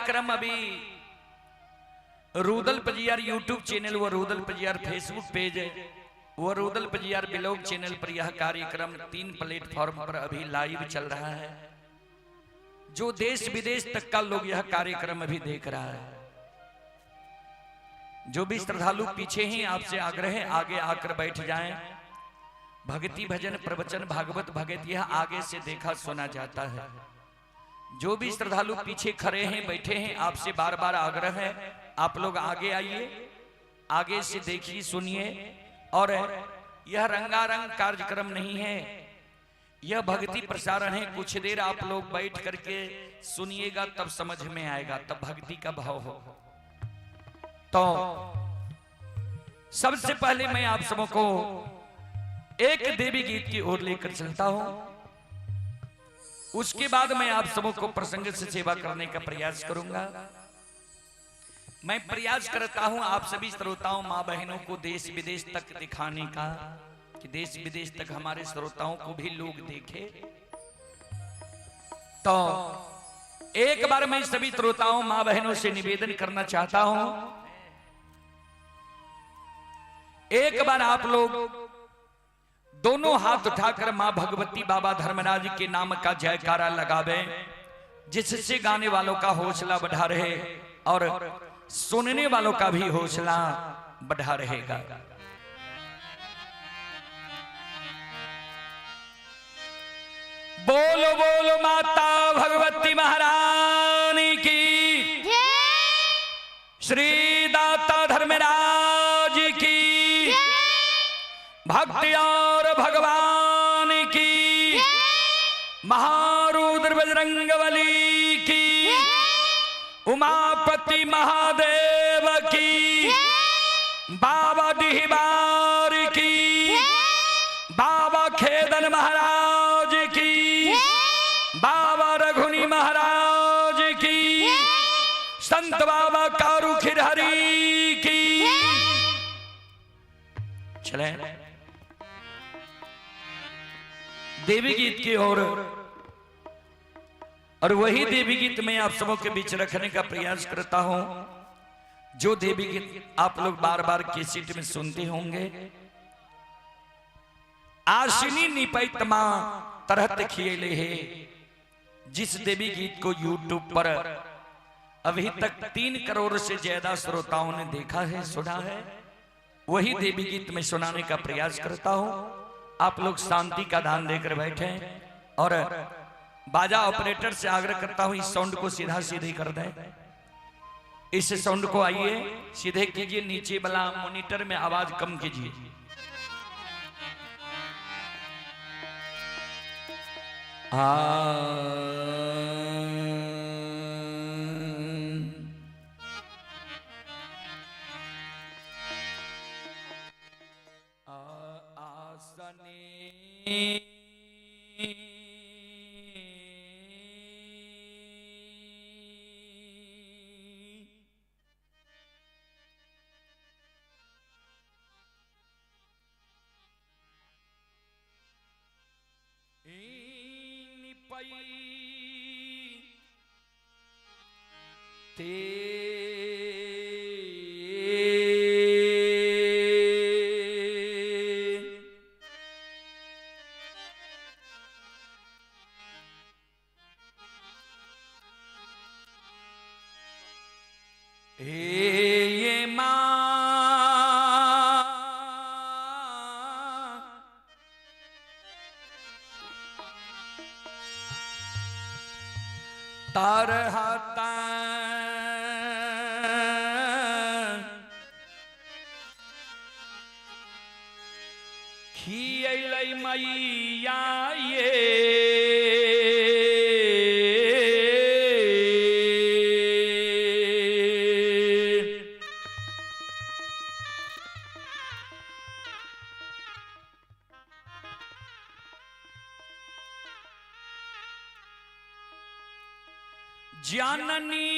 कार्यक्रम अभी Rudal Pajiyar YouTube channel व रूदल पजियार फेसबुक पेज व रूदल पजियार ब्लॉग चैनल पर यह कार्यक्रम 3 प्लेटफॉर्म पर अभी लाइव चल रहा है। जो देश विदेश तक का लोग यह कार्यक्रम अभी देख रहा है। जो भी श्रद्धालु पीछे हैं, आपसे आग्रह है आगे आकर बैठ जाएं। भक्ति भजन प्रवचन भागवत भगत यह आगे से देखा सुना जाता है। जो भी श्रद्धालु पीछे खड़े हैं बैठे हैं, आपसे बार बार आग्रह है आप लोग आगे आइए, आगे से देखिए सुनिए। और यह रंगारंग कार्यक्रम नहीं है, यह भक्ति प्रसारण है। कुछ देर आप लोग बैठ करके सुनिएगा तब समझ में आएगा, तब भक्ति का भाव हो। तो सबसे पहले मैं आप सबको एक देवी गीत की ओर लेकर चलता हूं, उसके बाद मैं आप सबको प्रसंग से सेवा करने का प्रयास करूंगा। मैं प्रयास करता हूं आप सभी श्रोताओं मां बहनों को देश विदेश तक दिखाने का, कि देश विदेश तक हमारे श्रोताओं को भी लोग देखे। तो एक बार मैं सभी श्रोताओं मां बहनों से निवेदन करना चाहता हूं, एक बार आप लोग दोनों हाथ उठाकर मां भगवती बाबा धर्मराज के नाम का जयकारा लगावे, जिससे गाने वालों का हौसला बढ़ा रहे और सुनने वालों का भी हौसला बढ़ा रहेगा। बोलो बोलो माता भगवती महारानी की, श्री दाता धर्मराज की, भक्ति और भगवान की, महारुद्र बजरंगबली की, उमापति महादेव की, बाबा डिहबार की, बाबा खेदन महाराज की, बाबा रघुनी महाराज की, संत बाबा कारू खिरहरी की। चले देवी गीत की ओर, और वही देवी गीत मैं आप सबों के बीच रखने का प्रयास करता हूं, जो देवी गीत आप लोग बार बार कैसेट में सुनते होंगे। आसिनी निपैत मां तरहत खियले है, जिस देवी गीत को यूट्यूब पर अभी तक 3 करोड़ से ज्यादा श्रोताओं ने देखा है सुना है, वही देवी गीत में सुनाने का प्रयास करता हूं। आप लोग शांति का दान देकर बैठे और बाजा ऑपरेटर से आग्रह करता हूं इस साउंड को सीधा सीधे कर दें। इस साउंड को आइए सीधे कीजिए, नीचे वाला मॉनिटर में आवाज कम कीजिए। जननी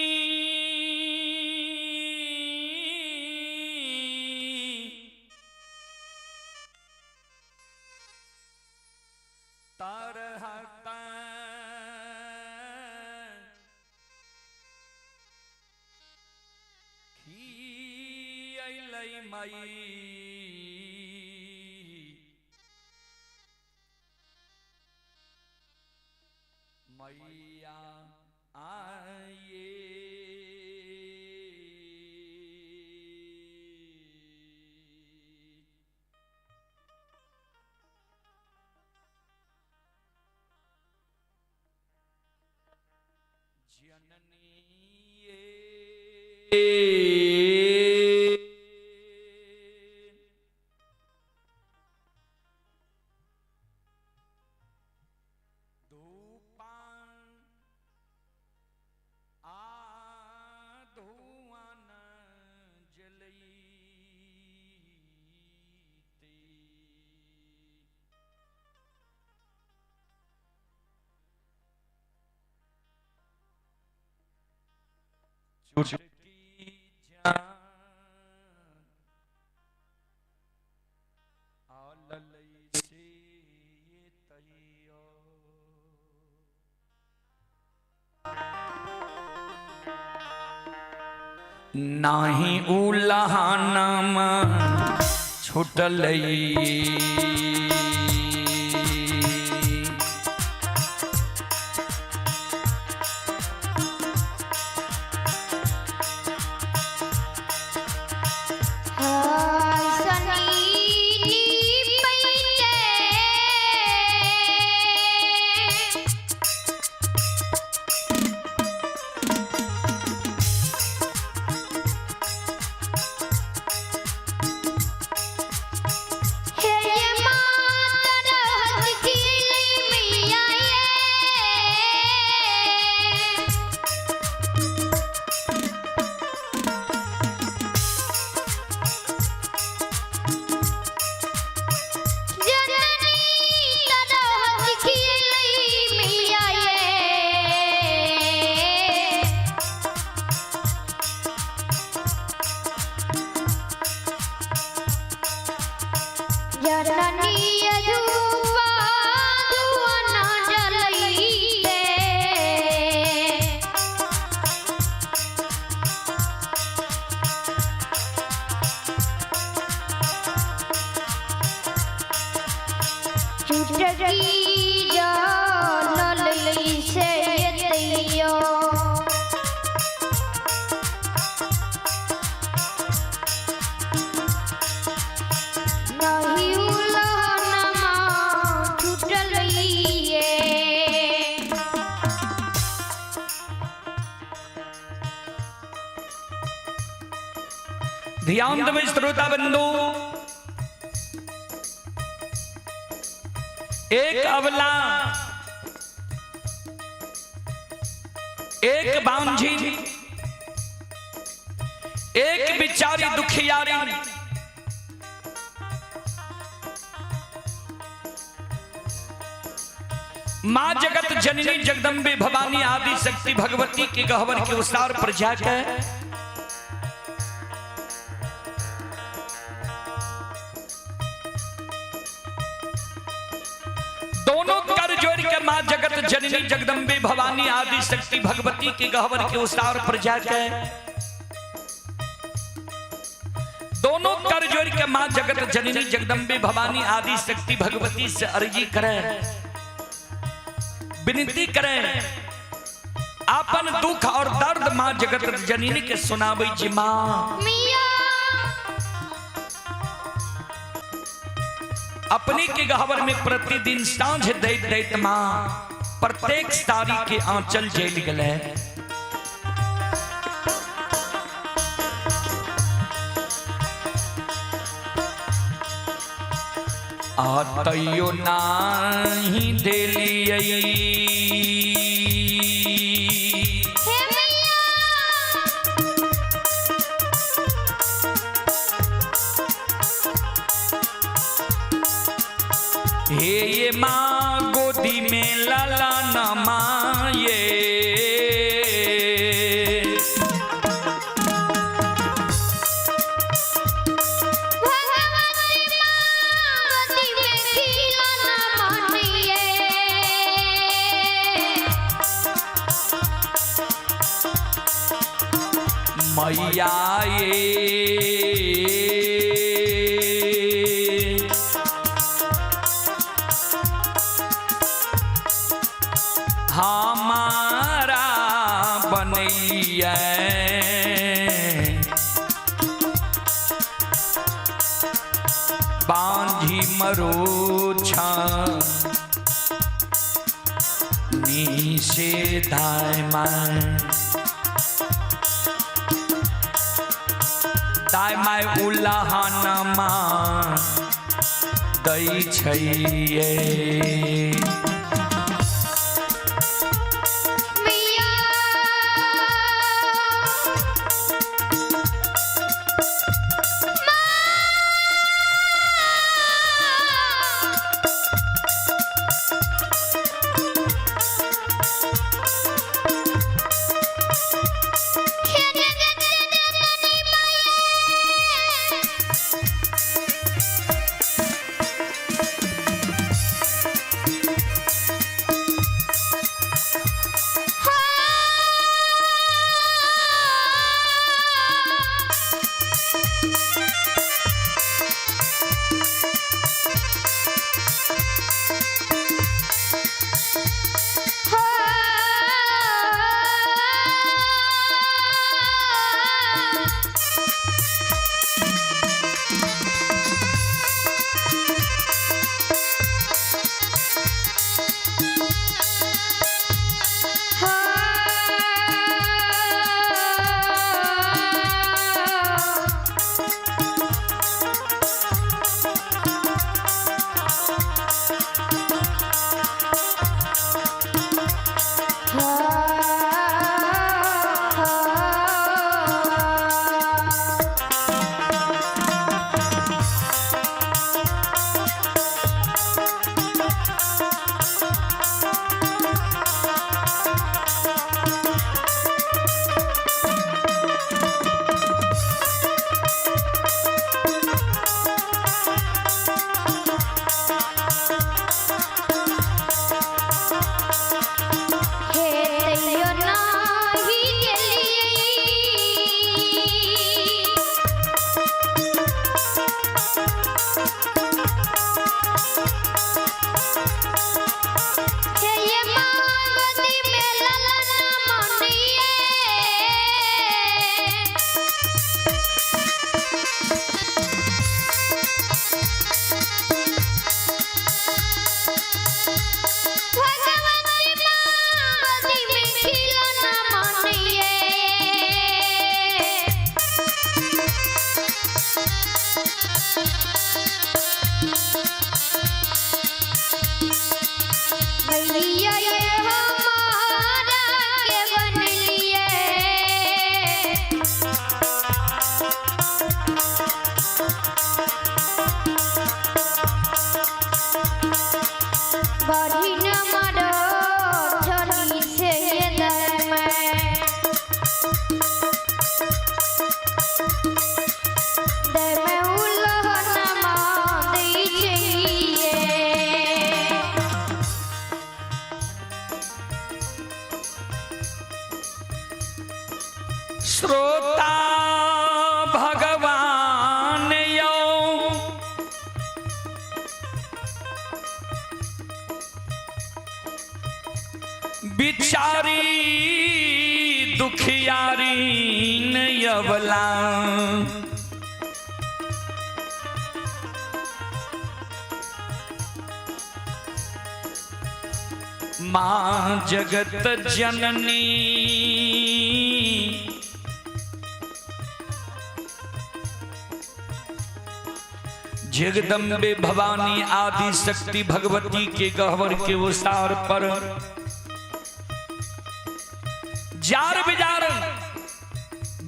तरहता खिलई मई मैया आए जननी धूपान आ धुआन जलई चुटकी जान आललई से तैयो नाही उलहानाम छुटलई ध्यान देवे श्रोता बंधु, एक अबला एक बांझी एक बिचारी दुखियारी मां जगत जननी जगदम्बे भवानी आदि शक्ति भगवती के गहवर के उसार पर जाकर दोनों कर जोड़ के मां जगत जननी जगदम्बे भवानी आदि शक्ति भगवती के गहवर के उसार पर जाकर दोनों कर जोड़ के मां जगत जननी जगदम्बे भवानी आदि शक्ति भगवती से अर्जी करें, विनती करें, आपन दुख और दर्द मां जगत जननी के सुनावे जी मां अपने के गहवर में प्रतिदिन सांझ दैत दैत मां प्रत्येक साड़ी के आंचल जेल गले। आ तैयो नाही देलियै हे ये माँ गोदी में लाला न माये भगवती माँ गोदी में खिलौना मानिए। मैया ये दैये। बांझी मरोछा नीसे दाय my, दाय my उलाहना माँ दै छैये। मैया हे जगत जननी माये। हे तैयो नाही गेलियै। हे ये मांगती में ललन मनिए। भगवती मांगती में खिलौना मनिए। भैया ये हमारा के बनलिए। बढ़ी न मारो ठनी से ये दर में, दर में उलहन मां दै चाहिए। श्रोता भगवान यौ बिचारी दुखियारी यवला, माँ जगत जननी जगदम्बे भवानी आदि शक्ति भगवती के गहवर के उसार पर जार बिजार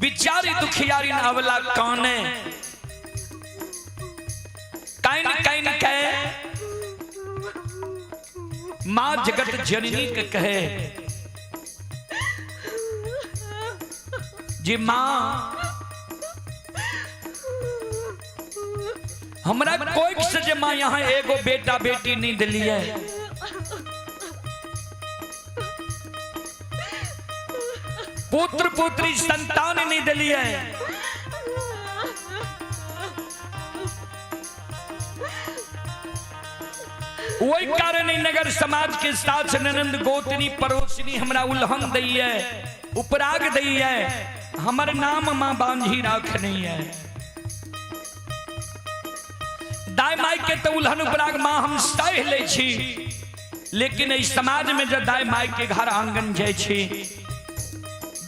बिचारी दुखियारी अवला काने काइन काइन कहे मां जगत जननी के कहे जी मां हमरा कोई से जे मां यहाँ एगो बेटा बेटी नहीं दिलिए, पुत्र पुत्री संतान नहीं दिलिए, वही कारण नगर समाज के साथ ननंद गोतनी पड़ोसनी हमरा उल्हन दैये। उपराग दैया, हमर नाम माँ बांझी राखनी है। दाय माई के तो उल्हन उपराग माँ हम सह ले छी, लेकिन इस समाज में जब दाय माई के घर आंगन जाय छी,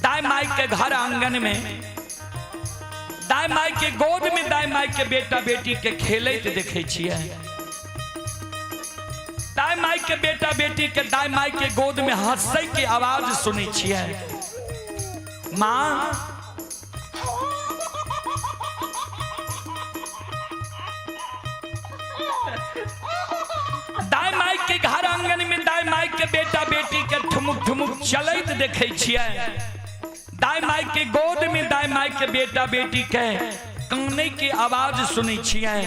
दाय माई के घर आंगन में दाय माई के गोद में दाय माई के बेटा बेटी के खेलैत देखे छियै, दाय माई के बेटा बेटी के दाय माई के गोद में हंसै के आवाज सुनै छियै। माँ दाय माई के घर आंगन में दाय माई के बेटा बेटी के ठुमुक ठुमुक चलैत देखे छियै, दाय माई के गोद में दाय माई के बेटा बेटी के कानै के आवाज सुनै छियै।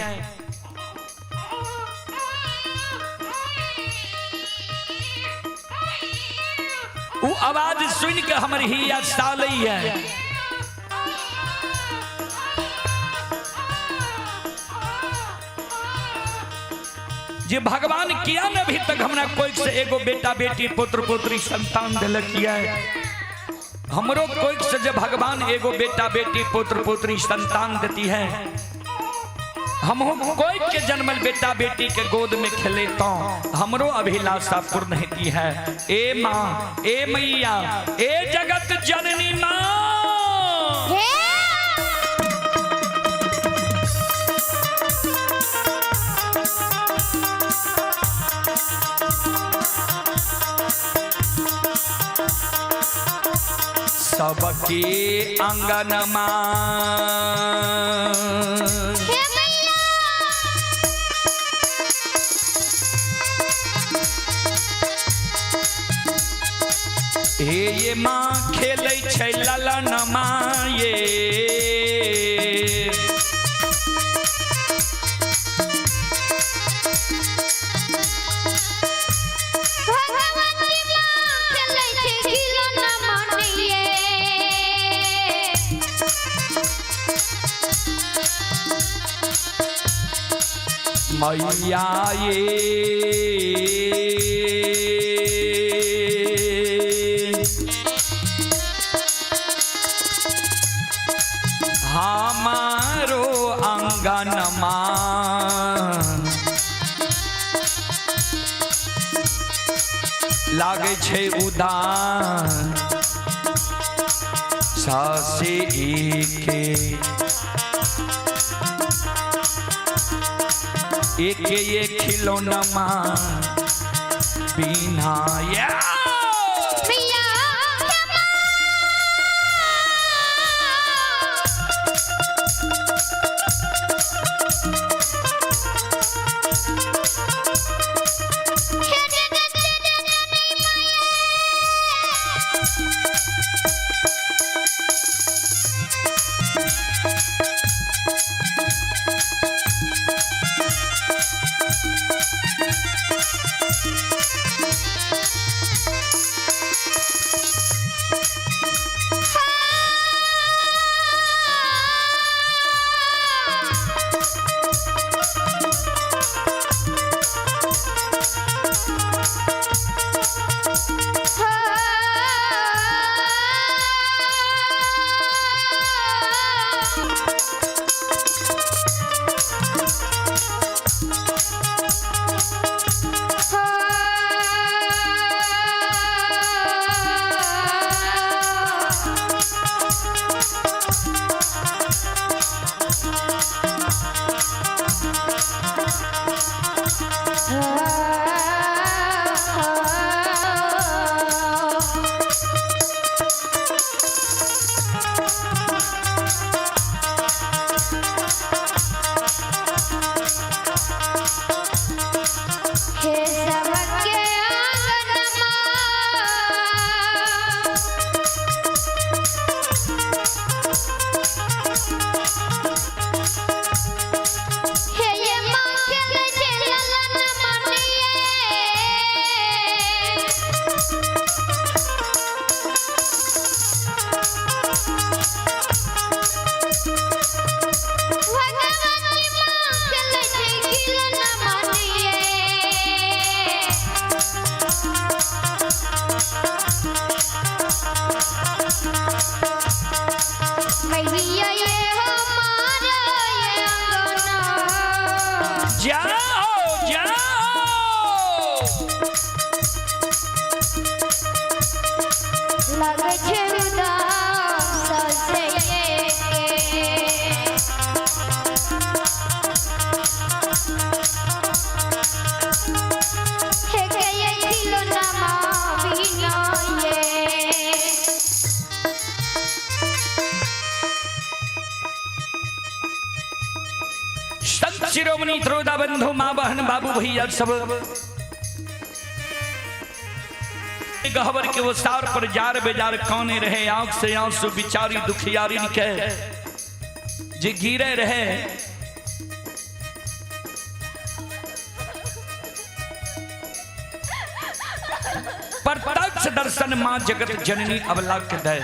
उ आवाज सुन के हमर हिया सालैया। जे भगवान किया न अभी तक हमरा कोई से एगो बेटा बेटी पुत्र पुत्री संतान दिलक किया, हमरो कोई से जब भगवान एगो बेटा बेटी पुत्र पुत्री संतान देती है, हम कोई के जन्मल बेटा बेटी के गोद में खेले तो हमरो अभिलाषा पूर्ण होती है। ए माँ, ए मैया, ए जगत जननी माँ। सबके अंगन माँ हे ये माँ खेलै छै ललन माँ ये, भगवती माँ खेलै छै खिलौना मानिये। मैया ये हमारो अंगन माँ लागे छै उदान सासे एके एके ये खिलौना माँ बिना या। मैया हे जगत जननी माया। शिरोमणि त्रोदा बंधु माँ बहन बाबू भैया सब गहवर के वो सार पर जार बेजार कौने रहे, आंख से आंसू बिचारी दुखियारी के जे गिरे रहे। प्रत्यक्ष दर्शन मां जगत जननी अबला के दे।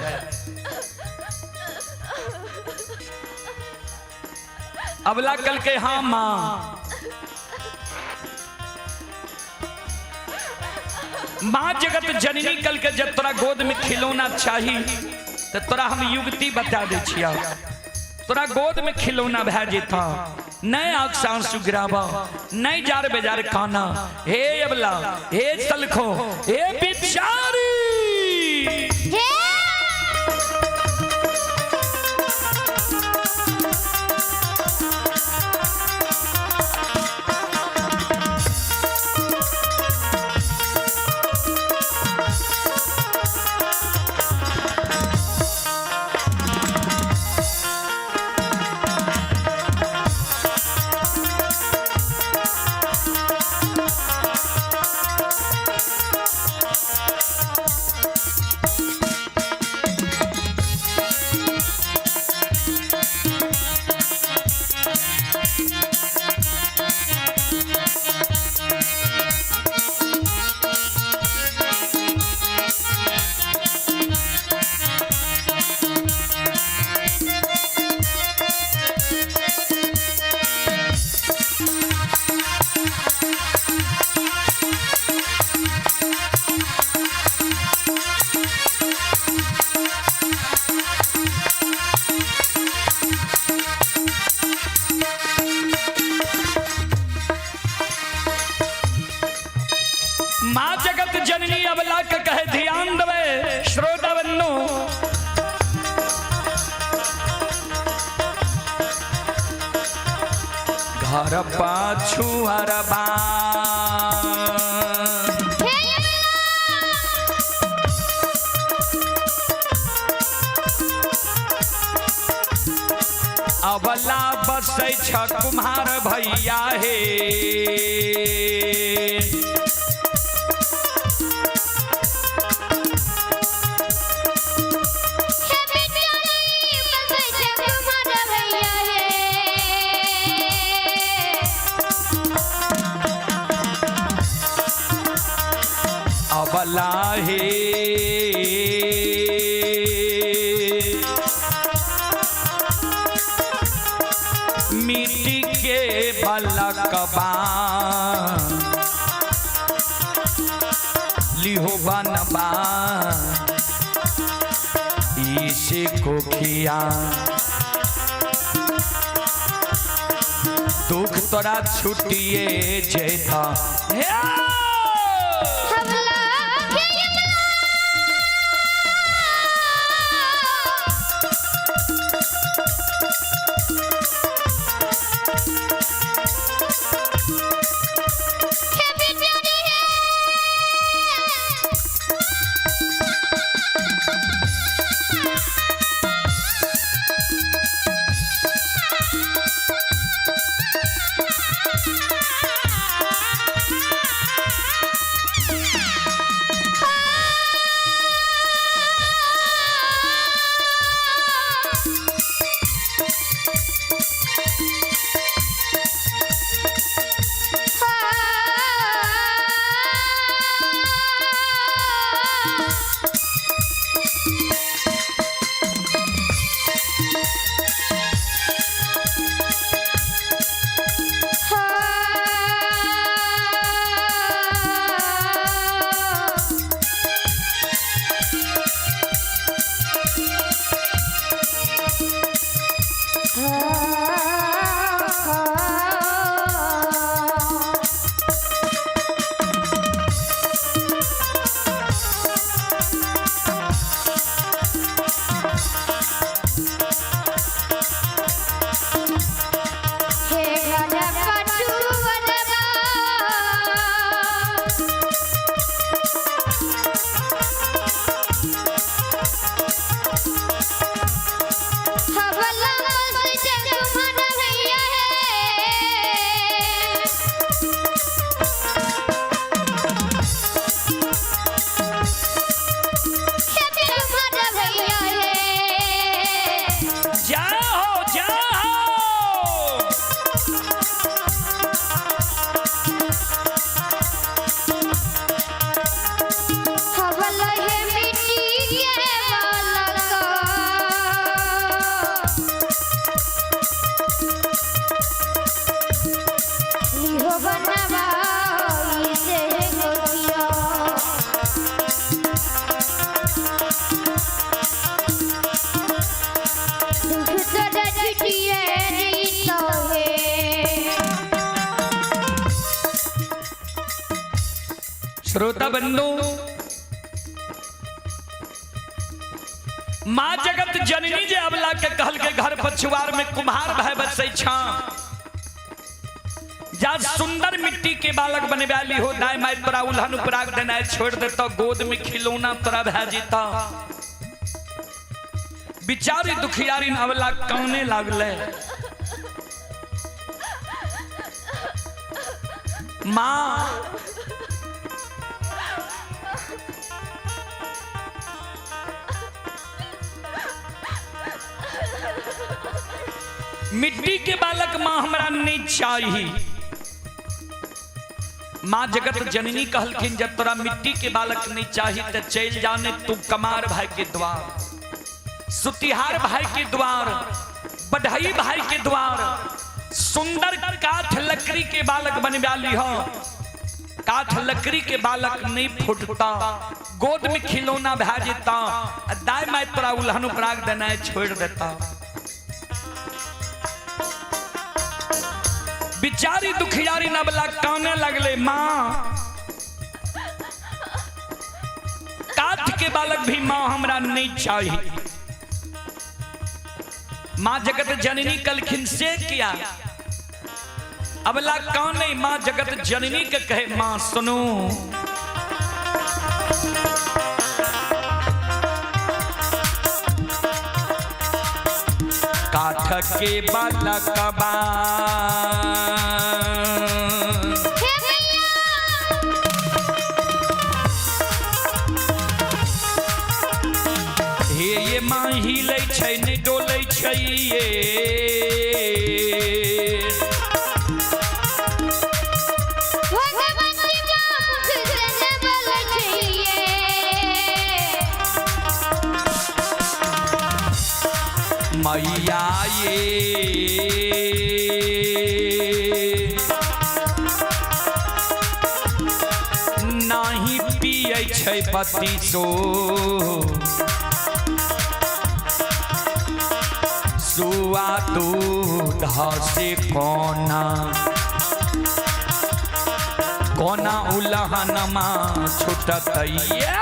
अबला कल के हाँ मां, मां जगत जननी कल के जब तोरा गोद में खिलौना चाही तो तोरा हम युक्ति बता दे छिया, तोरा गोद में खिलौना भै जेता, नहीं आंख से आंसू गिराबा, नहीं जार बेजार काना। हे अबला, हे सलखो, हे बिचारी, हे मां जगत जननी अबला के कहे ध्यान दवे श्रोता बंधु, घर पाछू अरबा हे अबला बसै छ कुम्हार भैया हे। हे बिचारी बसै छै कुमार भैया हे। अबला हे मिट्टी के बलकबा लिहो बनबा इसे कोखिया दुख तोरा छुटिए जेता। हे हमला हे अबला, हे बिचारी हे। श्रोता बंधु, माँ जगत जननी जे अबला के कहल के घर पछुआर में कुम्हार भाई बसै छा, जा सुंदर मिट्टी के बालक बनवाली हो, दाय माय तोरा उल्हन उपराग देनाय छोड़ देता, गोद में खिलौना तोरा भै जीता। बिचारी दुखियारी अबला काने लागले, माँ मिट्टी के बालक माँ हमरा नहीं चाहिए। माँ जगत जननी कहलखिन जब तोरा मिट्टी के बालक नहीं चाहिए तो चल जाने तू कमार भाई के द्वार, सुतिहार भाई के द्वार, बढ़ई भाई के द्वार, सुंदर काठ लकड़ी के बालक बनवा ली हो। काठ लकड़ी के बालक नहीं फूटता, गोद में खिलौना भै जेता, दाय my तोरा उल्हन उपराग देनाय छोड़ देता। बिचारी दुखियारी नबला काने लगले, माँ काठ के बालक भी माँ हमरा नहीं चाहिए। माँ जगत जननी कलखिन से किया अबला काने, माँ जगत जननी के कहे माँ सुनो, काठ के बालकबा हे मैया हे ये माँ हिलै छै नहि डोलै छै ये, भगवती माँ मुख से न बोलै छियै। मैया ये नाही पियै छै बत्तीसो सुआ दूध से कोना कोना उलहनमा छुटतैया।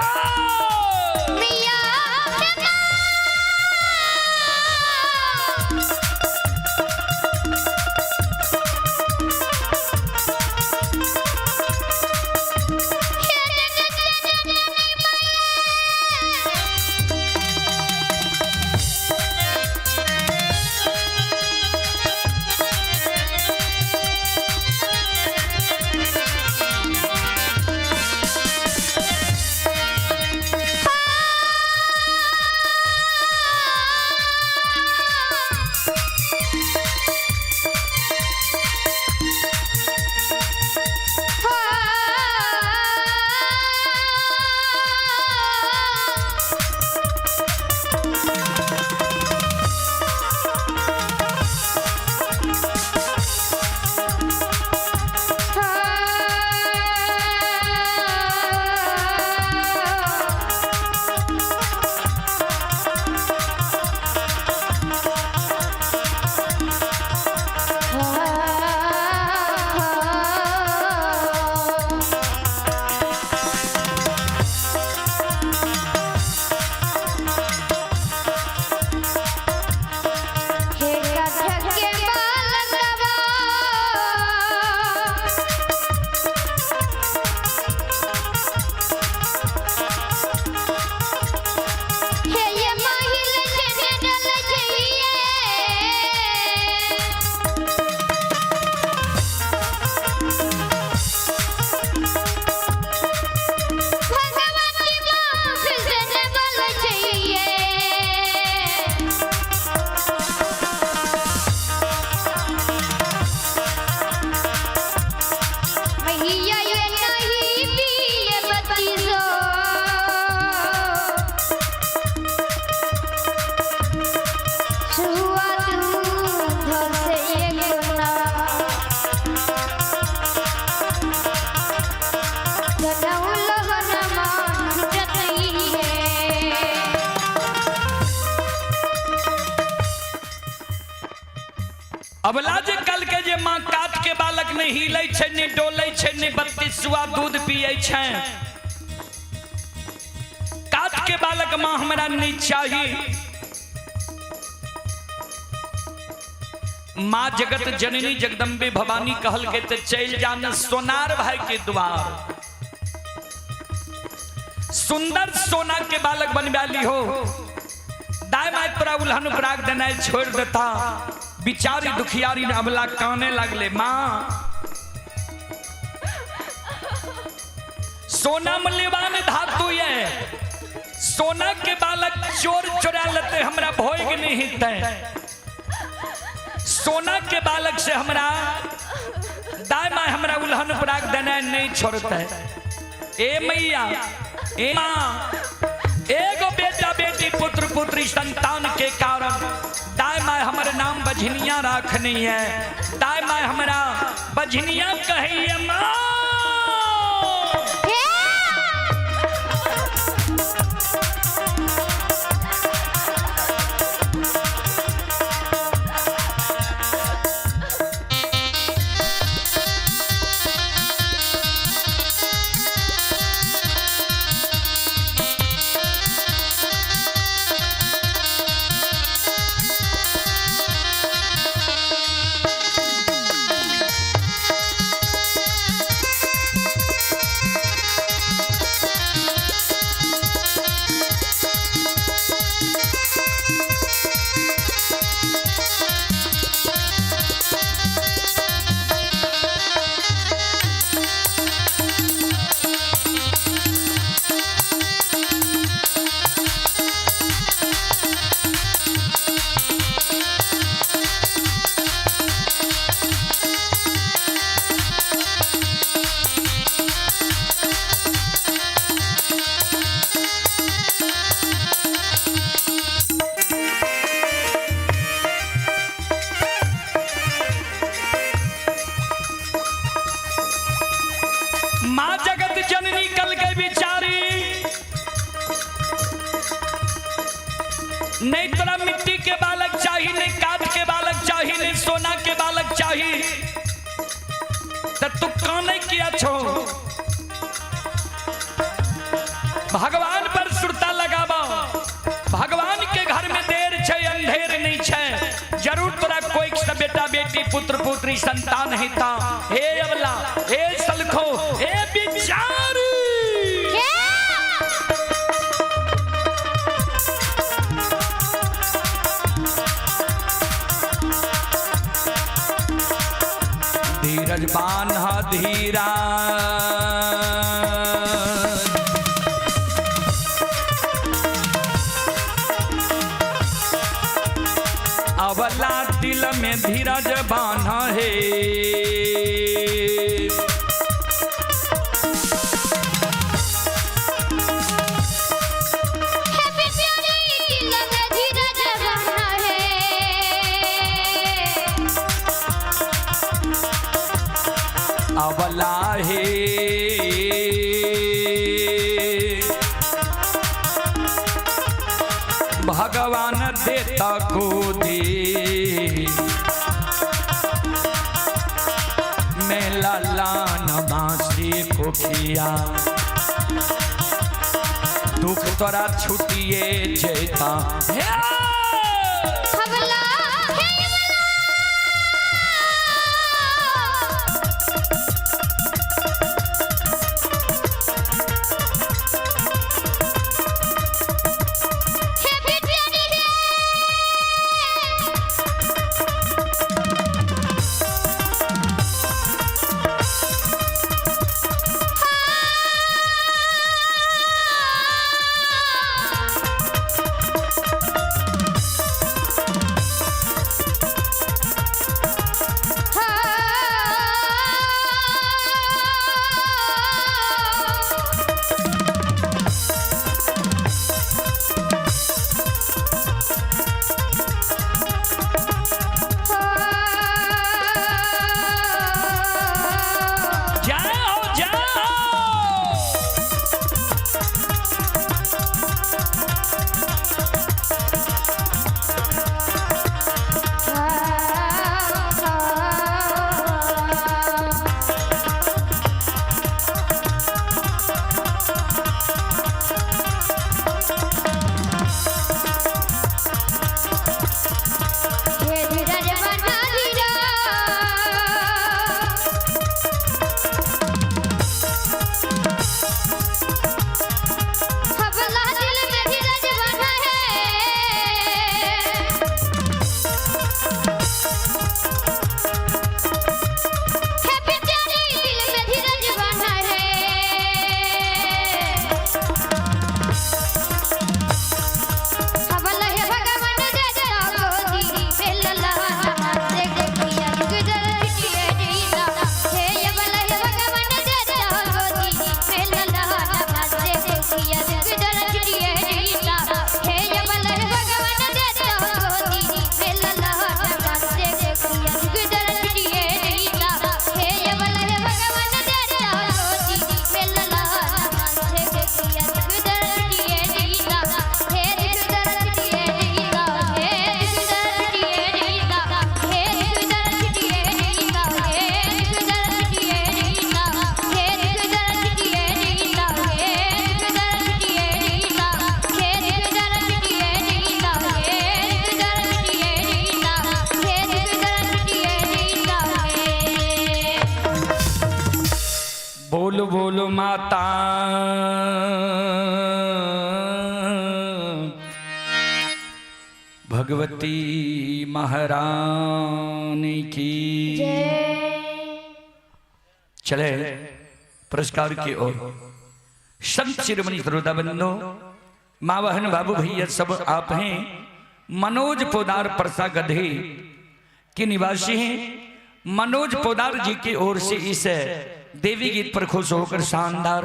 मैया हे माँ हे जगत जननी मैया। हे काठ के बालकवा हे ये माहिल छने डल छइये। भगवती माँ मुख से न बोलै छइये। मैया ये नहीं पिए बत्तीसो सुआ दूध से ये गुना गनौल हनमा छुटत है। अबला जे कल के जे माँ काट के बालक नहीं हिलै छै, नहीं डोलै छै, नहीं बत्तीसुआ दूध पियै छै, के बालक माँ हमरा नहीं चाहिए। माँ जगत जननी जगदम्बे भवानी कहल के ते चल जान सोनार भाई के द्वार, सुंदर सोना के बालक बनवा ली हो। दाय my तोरा उल्हन उपराग देना छोड़ देता। बिचारी दुखियारी अबला काने लगले, माँ सोना मूल्यवान धातु ये, सोना के बालक चोर चोरा लेते हमरा भोग नहीं हिते। सोना के बालक से हमरा दाय my हमरा उल्हन उपराग देना नहीं छोड़ते। ए मैया, ए माँ, एगो बेटा बेटी पुत्र पुत्री संतान के कारण दाय my हमर नाम बझनिया राखनी है। दाय my हमरा बझनिया कहिए माँ। माँ जगत जननी कल के बिचारी, नहीं तोरा मिट्टी के बालक चाहिए, नहीं काठ के बालक चाहिए, नहीं सोना के बालक चाहिए, तो तू काने किया छो? भगवान पर सुरता लगाबा, भगवान के घर में देर छे अंधेर नहीं छे, जरूर तोरा कोई से बेटा बेटी पुत्र पुत्री संतान हेता। हे अबला, हे सलखो, हे बिचारी, धीरज बान्ह धीरा, अवला दिल में धीरज बान्ह हे। अवला हे भगवान देता को दे, मेला लान मासी कोखिया, दुख तोरा छुटिए जेता। बोलो माता भगवती महारानी की चले पुरस्कार की ओर। संत शिरोमणि श्रोता बंधु, माँ बहन बाबू भैया सब आप हैं। मनोज पोदार परसा गधे के निवासी हैं। मनोज पोदार जी की ओर से इस देवी गीत पर खुश होकर शानदार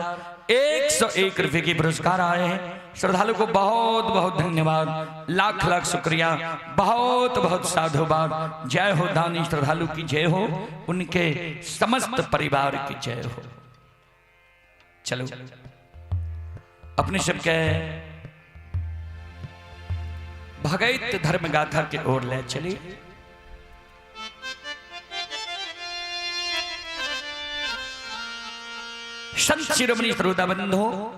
101 रुपए के पुरस्कार आए हैं। श्रद्धालु को बहुत बहुत धन्यवाद, लाख लाख शुक्रिया, बहुत बहुत साधुवाद। जय हो दानी श्रद्धालु की जय हो, उनके समस्त परिवार की जय हो। चलो अपने सबके भगैत धर्म गाथा के ओर ले चली। संत शिरोमणि श्रोता बंधु,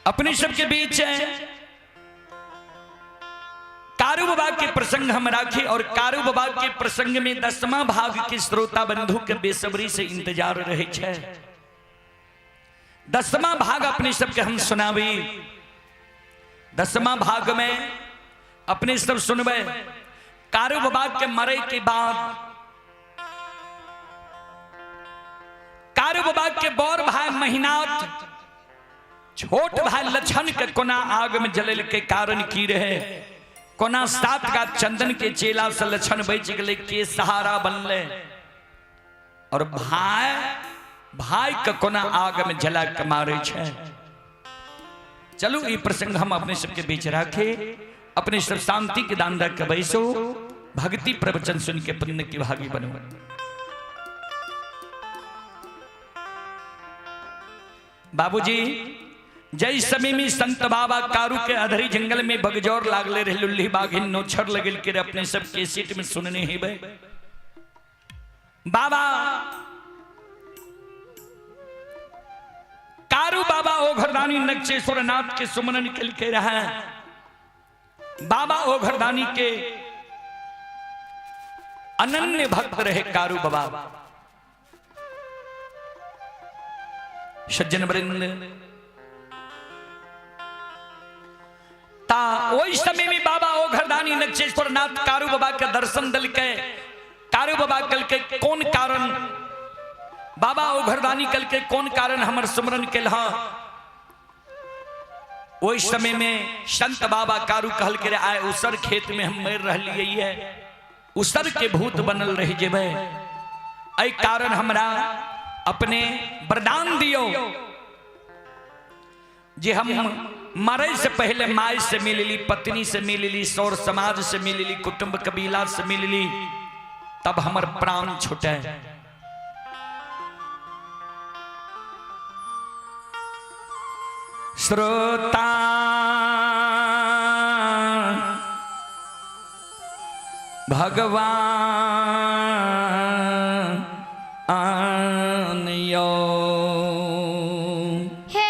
अपने सबके बीच है कारू बाबा के प्रसंग हम राखे और कारू बाबा के प्रसंग में 10वां भाग के श्रोता बंधु के बेसब्री से इंतजार रहे छे। 10वां भाग अपने सबके हम सुनावी। 10वां भाग में अपने सब सुनबे कारू बाबा के मरे के बाद कारू बाबा के बड़ भाई महिनाथ छोट भाई लक्षण के कोना आग में जलल के कारण की रहे, कोना सात का चंदन के चेला से लक्षण बच गए के सहारा बनले और भाई भाई के कोना आग में जला के मारे छे। चलो ये प्रसंग हम अपने सबके बीच रखे, अपने सब शांति के दान रख के बैसो, भक्ति प्रवचन सुन के पुण्य की भागी बनो। बाबूजी जय समय में संत बाबा कारू के अधरी जंगल में बगजौर लागले रहे, लुल्ली बाघिन नोछर लगल के अपने सब के सीट में सुनने ही बे। बाबा कारू बाबा ओघरदानी नक्षेश्वर नाथ के सुमरन के रहा। बाबा ओघरदानी के अनन्य भक्त रहे कारू बाबा। सज्जन वृंद ता ओहि समय में बाबा ओघरदानी नक्षेश्वर नाथ कारू बाबा के दर्शन दल के कारू बाबा कल के कौन कारण बाबा ओघरदानी कल के कौन कारण हमर सुमरन के हा। ओहि समय में संत बाबा कारू कहल के आए उसर खेत में हम मर रहिए है, उसर के भूत बनल रह जेबै, एहि कारण हमरा अपने वरदान दियो जे हम मरे से पहले माय से मिलली, पत्नी से मिलली, सौर समाज से मिलली, कुटुंब कबीला से मिलली, तब हमर प्राण छूटे। श्रोता भगवान यो हे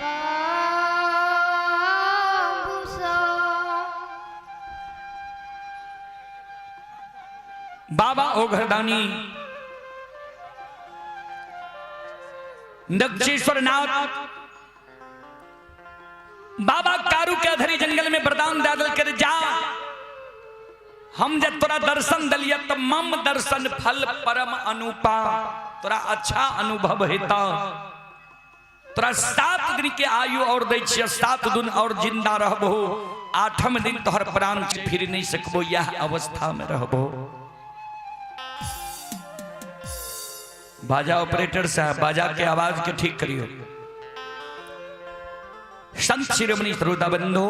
बाबू सा बाबा ओघरदानी नक्षेश्वर नाथ बाबा कारू के अधरी जंगल में वरदान दादल कर जा, हम जब तोरा दर्शन दलिया तो मम दर्शन फल परम अनुपा, तोरा अच्छा अनुभव हेता, तोरा 7 दिन के आयु और दै छियै, 7 दिन और जिंदा रहबो, 8म दिन तोहर प्राण फिर नहीं सकबो, यह अवस्था में रहबो। बाजा ऑपरेटर साहब बाजा के आवाज के ठीक करियो। संत शिरोमणि श्रोता बंधु,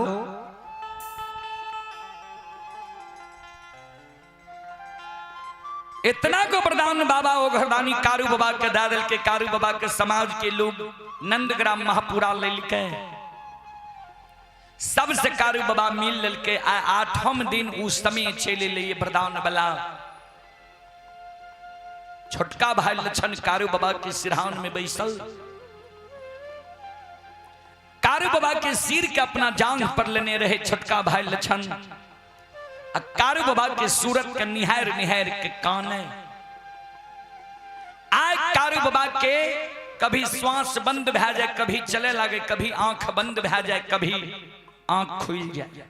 इतना को वरदान बाबा ओघरदानी कारू बाबा के दादल के कारू बाबा के समाज के लोग नंदग्राम महापुरा लेलके, सबसे कारू बाबा मिल ललके। 8म दिन उस समय चले लिए वरदान वाला छोटका भाई लक्षण कारू बाबा के सिरहान में बैसल। कारू बाबा के सिर के अपना जांघ पर लेने रहे छोटका भाई लछन। आ कारू बाबा के सूरत के निहार निहार के काने। आय कारू बाबा के कभी श्वास बंद भए जाए, कभी चले लागे, कभी आंख बंद भए जाए, कभी आंख खुल जाए।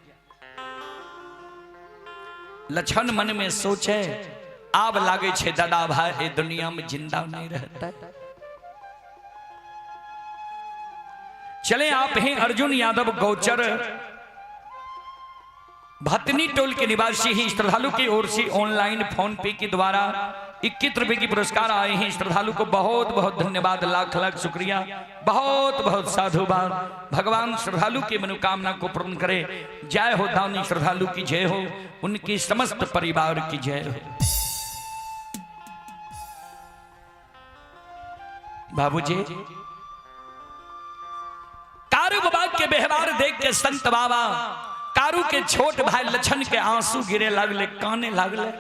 लछन मन में सोचे, आब लागे छे दादा भाई ए दुनिया में जिंदा नहीं रहता। चले आप हैं अर्जुन यादव गौचर भतनी टोल के निवासी ही श्रद्धालु की ओर से ऑनलाइन फोन पे के द्वारा 21 रुपए की पुरस्कार आए हैं। श्रद्धालु को बहुत बहुत धन्यवाद, लाख लाख शुक्रिया, बहुत बहुत साधुवाद। भगवान श्रद्धालु की मनोकामना को पूर्ण करे। जय हो दानी श्रद्धालु की जय हो, उनकी समस्त परिवार की जय हो। बाबूजी कारू बाबा के व्यवहार देख के संत बाबा कारू के छोट भाई लछन के आंसू गिरे लागले, काने लागले।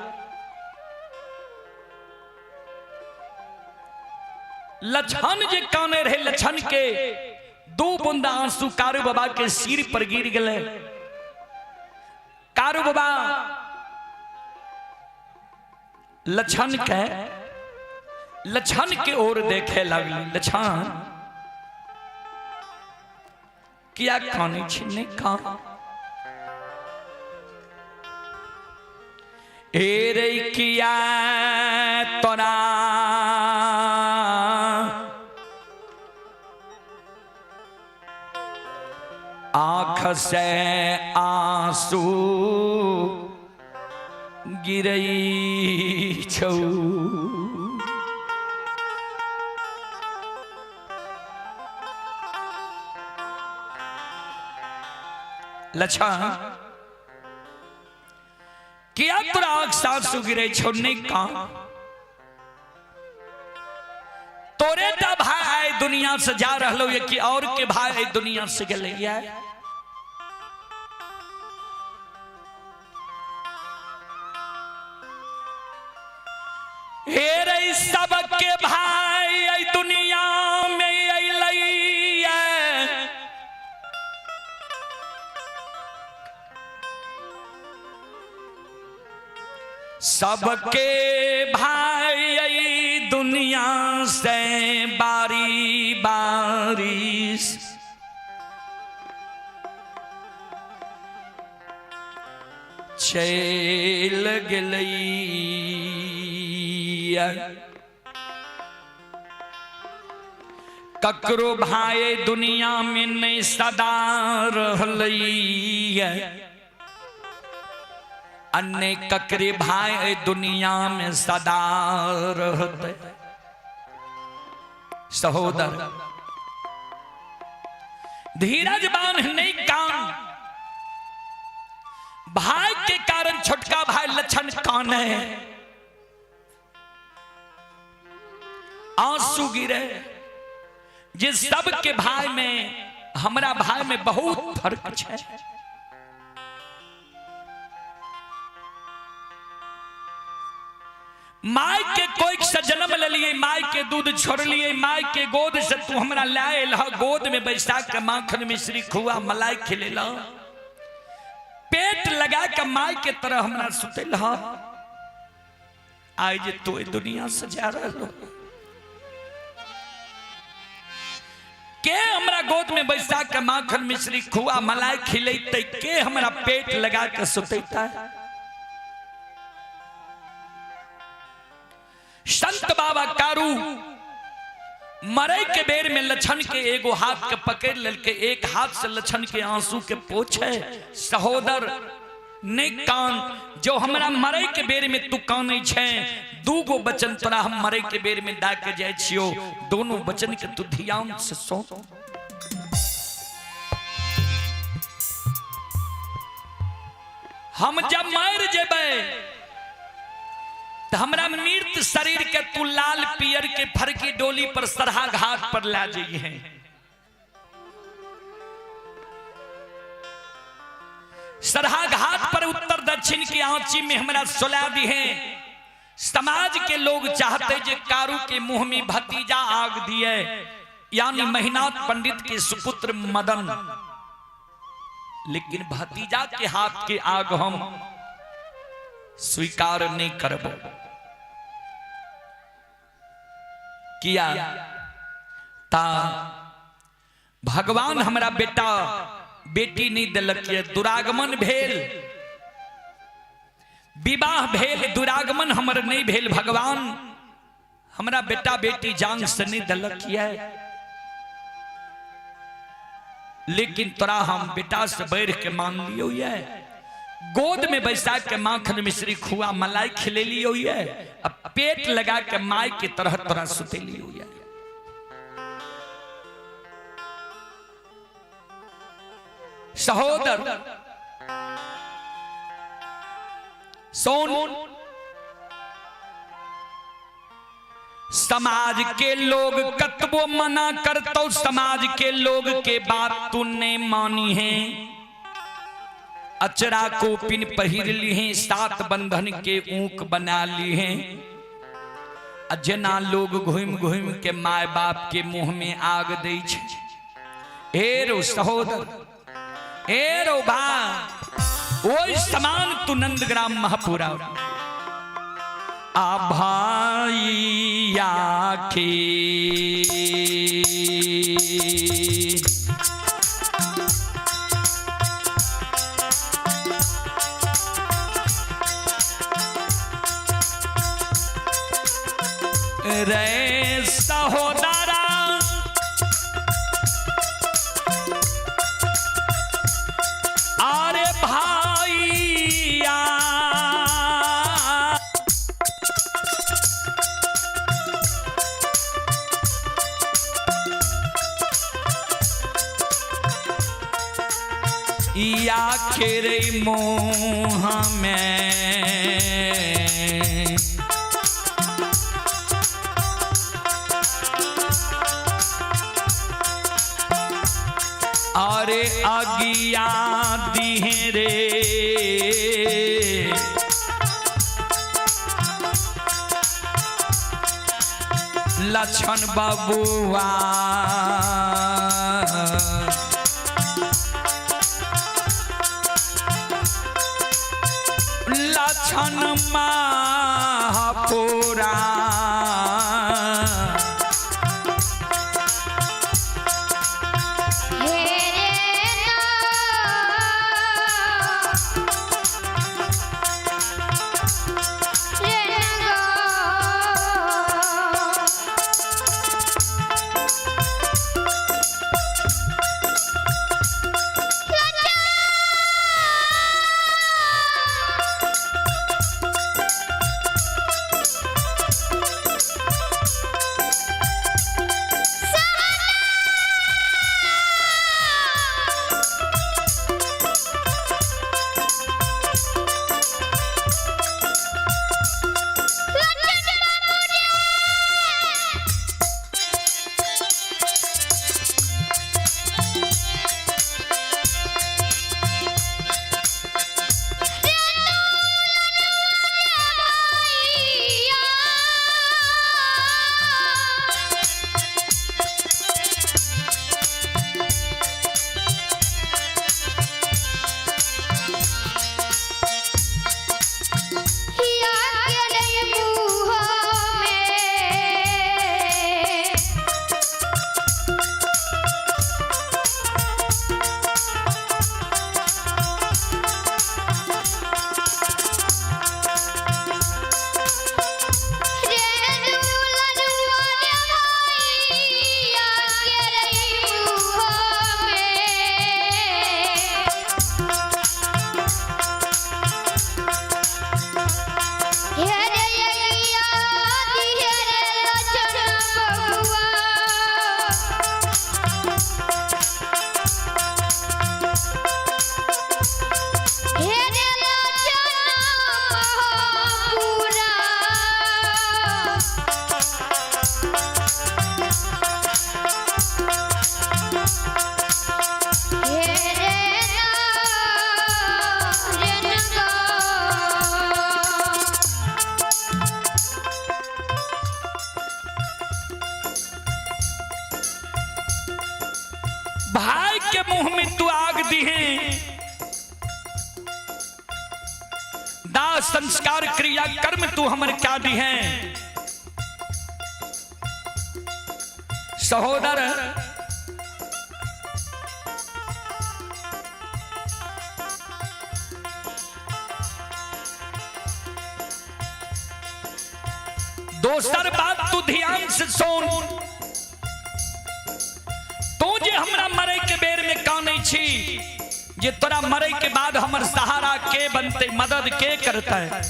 लछन जे काने रहे, लछन के दू बूंद आंसू कारू बाबा के सिर पर गिर गए। कारू बाबा लछन के ओर देखे लगले। लछन किया काने छी? नहीं कान ए रे किया तोरा आँख से आंसू गिरई छौ। लछन किया तोरा आँख से आंसू गिरे छौ? नहीं कान तोरे टा भाई आए दुनिया से जा रहलो ये कि और के भाई आए दुनिया से गेलै ये? हे रे सबके भाई आई दुनिया में अइलै ये। सबके भाई आई दुनिया से बारी बारी चल गेलै। ककरो भाई दुनिया में नहीं सदा रहलै, अन्य ककरे भाई दुनिया में सदा रहते। सहोदर धीरज बांध नहीं कान, भाई के कारण छोटका भाई लक्षण कान है, आंसू गिरे। जे सबके भाई में हमरा भाई में बहुत फर्क है। My के कोई से जन्म ले लिए, my के दूध छोड़ लिए, my के गोद से तू हमरा लाए ल, गोद में बैसा के माखन मिश्री खुआ मलाई खिले ल, पेट लगा के my के तरह हमरा सुते ल। आज तू दुनिया से जा रहा के हमरा गोद में बैसा के माखन मिश्री खुआ मलाई खिलेते, के हमरा पेट लगा के सुतेता। संत बाबा कारू मरे के बेर में लछन के एगो हाथ के पकड़ ललके, एक हाथ से लछन के आंसू के पोछे। सहोदर ने कान, जो हमरा मरे के बेर में तू कानै छे, दू गो वचन तोरा हम मरे के बेर में दा के जाय छियो, दोनों वचन के तू ध्यान से सुन। हम जब मर जेबै तो हमरा मृत शरीर के तू लाल पियर के फरकी डोली पर सरहा घाट पर ला जाइए। सरहा घाट पर उत्तर दक्षिण की आंची में हमरा सुला दी है। समाज के लोग चाहते जे कारू के मुंह में भतीजा आग दिए, यानी महिनाथ पंडित के सुपुत्र मदन, लेकिन भतीजा के हाथ के आग हम स्वीकार नहीं करबो। किया ता भगवान हमरा बेटा बेटी नहीं दिलक, दुरागमन भेल, विवाह भेल, दुरागमन हमर नहीं भेल, भगवान हमरा बेटा बेटी जान से नहीं दिलक, लेकिन तोरा हम बेटा से बढ़ के मान लियो, ये गोद में बैसा के माखन मिश्री खुआ मलाई खिले लियो, ये अब पेट लगा के माई की तरह तोरा सुते लियो। ये सहोदर सोन, समाज के लोग कतबो मना करतो, समाज के लोग के बात तू नहीं मानी है, अचरा को पिन पहिर ली है, सात बंधन के ऊक बना ली है, जना लोग घूम घूम के माय बाप के मुंह में आग दे छे। हे रो सहोदर, हे रो भाई, ओई समान तू नंदग्राम महापुरा आ भाई आखे रे सहोदरा, अरे भाईया या खेरे मोह में अरे अगिया दिहे रे लक्षण बबुआ, लक्षण महापुरा। भाई के मुंह में तू आग दी है। दाह संस्कार क्रिया कर्म तू हमर क्या दी है। सहोदर दोसर बात तू ध्यान से सुन, तू जे हमरा मरे के बेर में कानै छी, जे तोरा मरे के बाद हमर सहारा के बनते, मदद के करता है।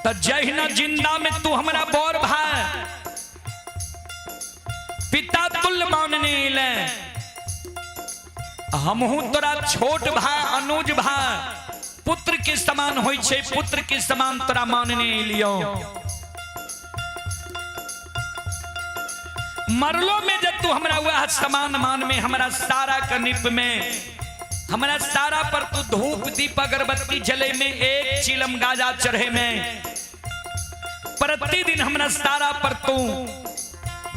त जहिना जिंदा में तू हमरा बड़ भाई पिता तुल्य मानने ले, हमहू तोरा छोट भाई अनुज भाई पुत्र के समान होई छे, पुत्र के समान तोरा मानने लियो। मरलो में जब तू हमरा वह समान मान में, हमरा सारा कनिप में, हमरा सारा पर तू धूप दीप अगरबत्ती जले में, एक चिलम गाजा चढ़े में, प्रतिदिन हमरा सारा पर तू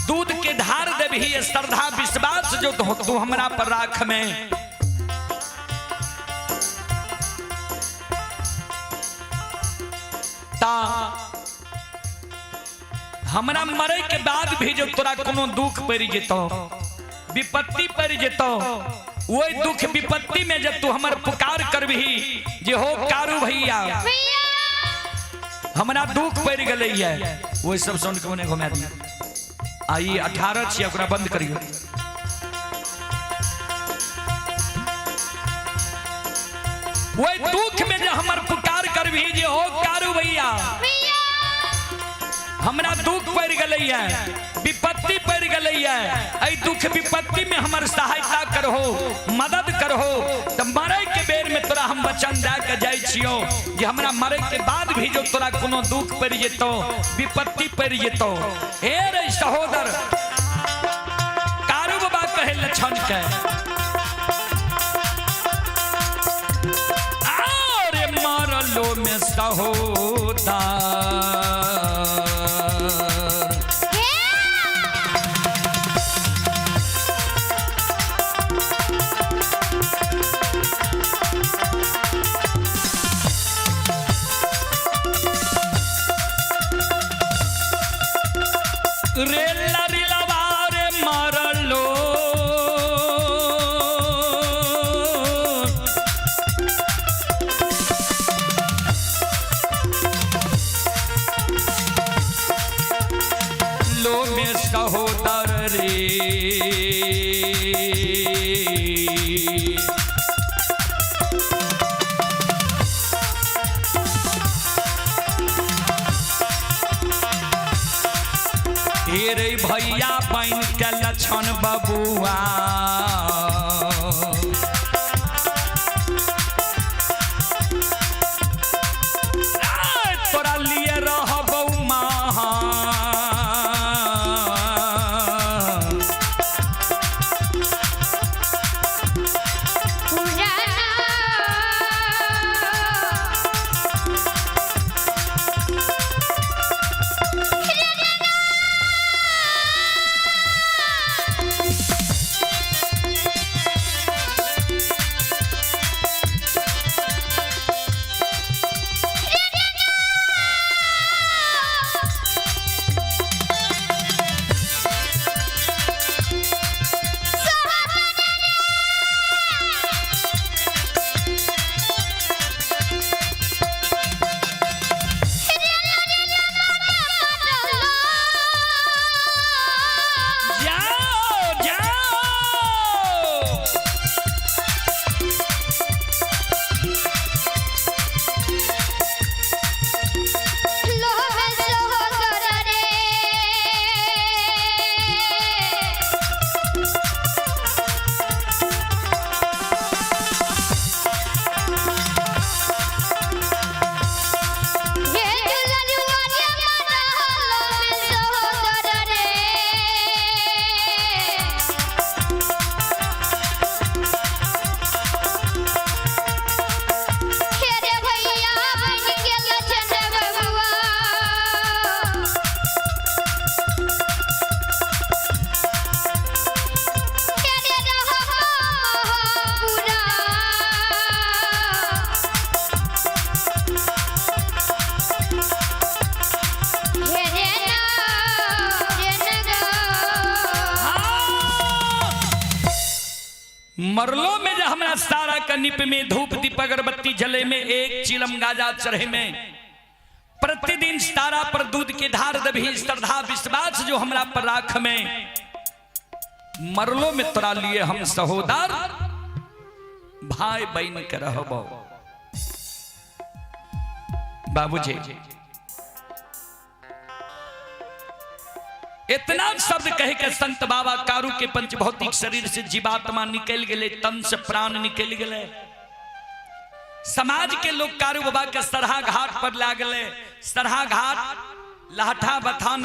दूध के धार देबही, श्रद्धा विश्वास जो तू हमरा पर राख में। ता हमरा मरे के बाद भी जो तोरा कोनो दुख पड़ जेतो, विपत्ति पड़ जेतो, वही दुख विपत्ति में जब तू हमर पुकार करबही जे हो कारू भैया हमरा दुख पड़ गले है, वही सब सुन के उन्हें घुमा दिया। आई 18 छियै, ओकरा बंद करियो। वही दुख में जो हमर पुकार करबही जे हो कारू भैया हमरा दुख पड़ गले है, विपत्ति पड़ गले है, एहि दुख विपत्ति में हमर सहायता करहो, मदद करहो, त मरे के बेर में तोरा हम वचन दे के जाइ छियो जे हमरा मरे के बाद भी जो तोरा कोनो दुख पड़ जेतो, विपत्ति पड़ जेतो। हे रे सहोदर, कारू बाबा कहे लक्षण के, अरे मरलो में सहोदर सहोदर रे, हे रे भैया बन के लक्षण बबुआ, तोरा लिए रहबौ महा। मरलो में जे हमरा सारा कनिप में धूप दीप अगरबत्ती जले में एक चिलम गाजा चढ़े में प्रतिदिन सारा पर दूध के धार दभी, श्रद्धा विश्वास जो हमरा पर राख में, मरलो में तोरा लिए हम सहोदर भाई बहन के रहबो। बाबूजी इतना शब्द कह के संत बाबा कारू के पंचभौतिक शरीर से जीवात्मा निकल गए, तन से प्राण निकल गए। समाज के लोग कारू बाबा के सरहा घाट पर लागले। सरहा घाट लाठा बथान